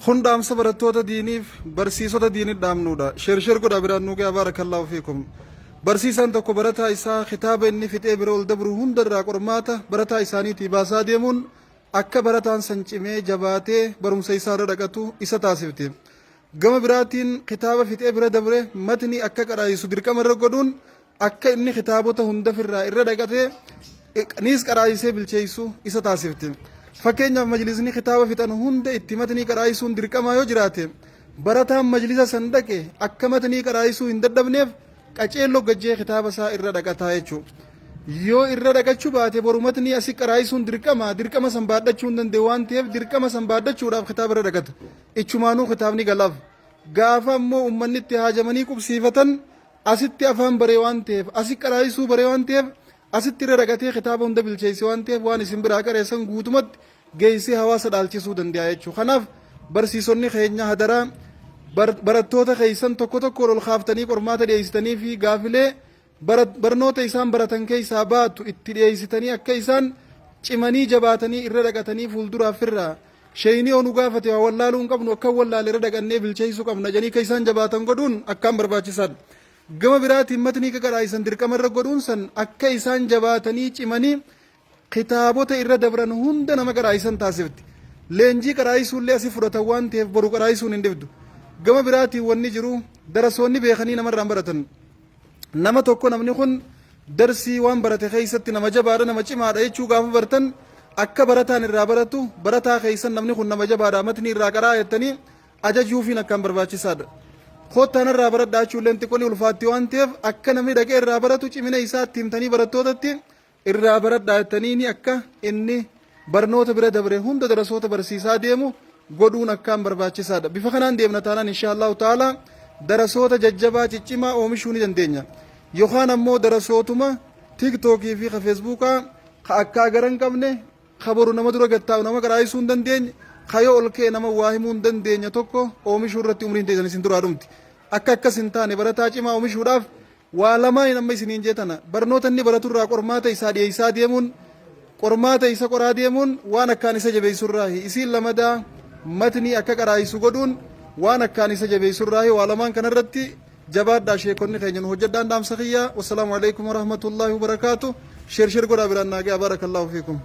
Kun dhaamsa barattoota diiniif barsiisota diinii dhaamnuudha. Share share godhaa biraan nuu ga'a baarakallaahu fiikum. Barsiisaan tokko barataa isaa kitaaba inni fixee bira ol dabru hunda irraa qormaata barataa isaaniitii baasaa deemuun akka barataan san cimee jabaatee barumsa isaa irra dhaqatu isa taasifti. Gama biraatiin kitaaba fixee bira dabre matnii akka qaraayisu dirqama irra godhuun akka inni kitaabota hunda firraa irra dhaqatee niis qaraayisee bilcheessu isa taasifti. Fakkeenyaaf majlisni kitaaba fixan hunda itti matnii qaraayisuun dirqamaa yoo jiraate barataan majlisa san dhaqe akka matnii qaraayisuu hin dadhabneef qaceelloo gajjee kitaaba isaa irra dhaqataa jechuudha. Yoo irra dhaqachuu baate boru matnii asi qaraayisuun dirqama dirqama san baadhachuu hin danda'u waan ta'eef dirqama san baadhachuudhaaf kitaaba irra dhaqata. Ichumaanuu kitaabni galaaf. Gaafa ammoo uummanni itti haajamanii qubsiifatan asitti afaan baree waan ta'eef asi qaraayisuu baree waan ta'eef asitti irra dhaqatee kitaaba hunda bilcheesse waan ta'eef waan isin biraa qareessan guutumatti geessee hawaasa dhaalchisuu danda'a jechuudha. Kanaaf barsiisonni keenya hadaraa barattoota keessan tokko tokkoon ol kaaftanii qormaata dhiyeessitanii fi gaafilee barnoota isaan baratan keessaa baatu itti dhiyeessitanii akka isaan cimanii jabaatanii irra dhaqatanii fuulduraaf irraa sheeyni yoo nu gaafate waa wallaaluu hin qabnu akka wallaale irra dhaqannee bilcheessuu qabna jedhanii akka isaan jabaatan godhuun akkaan barbaachisaadha. Gama biraatiin matnii qaqaraa'isan dirqama irra godhuun san akka isaan jabaatanii cimanii kitaabota irra dabran hunda nama qaraa'isan taasifti. Leenjii qaraa'isuullee asii fudhatan waan ta'eef boru qaraa'isuun hin dhibdu. Gama biraatiin wanni jiru darasoonni beekanii namarraan baratan. Nama tokko namni kun darsii waan barate keessatti nama jabaadha nama cimaadha jechuu gaafa bartan akka barataan irraa baratu barataa keessan namni kun nama jabaadha matni irraa qaraa jettanii ajajuufiin akkaan barbaachisaadha. Kottaan irraa baradhaa jechuulleen xiqqoo ni ulfaatti waan ta'eef akka namni dhaqee irraa baratu cimina isaatti himtanii barattootatti irraa baradhaa jettaniini akka inni barnoota bira dabre hunda darasoota barsiisaa deemu godhuun akkaan barbaachisaadha. Bifa kanaan deemna taanaan insha Allahu ta'ala darasoota jajjabaa ciccimaa oomishuu ni dandeenya. Yookaan ammoo darasootuma TikTokii fi ka Facebookaa ka akka agara hin qabne ka boru nama dura gattaa'u nama qaraayisuu hin dandeenye ka yoo ol ka'e nama waa himuu hin dandeenye tokko oomishuu irratti umriin teessan isin duraa dhumti. Akka akkas hin taane barataa cimaa oomishuudhaaf Waa lamaaniin amma isiniin jee tana barnoota inni baratu irraa qormaata isaa dhiyeessaa deemuun qormaata isa qoraa deemuun waan akkaan isa jabeessurraahi isiin lamadaa matnii akka qaraayisu godhuun waan akkaan isa jabeessurraahi waa lamaan kanarratti jabaadhaa sheekonni keenya nu hojjedhaan dhaamsa kiyya. Wassalaamu alaikum warahmatullaahi wabarakaatu. Share share godhaa biraan naa ga'a. Baarakallaahu fiikum.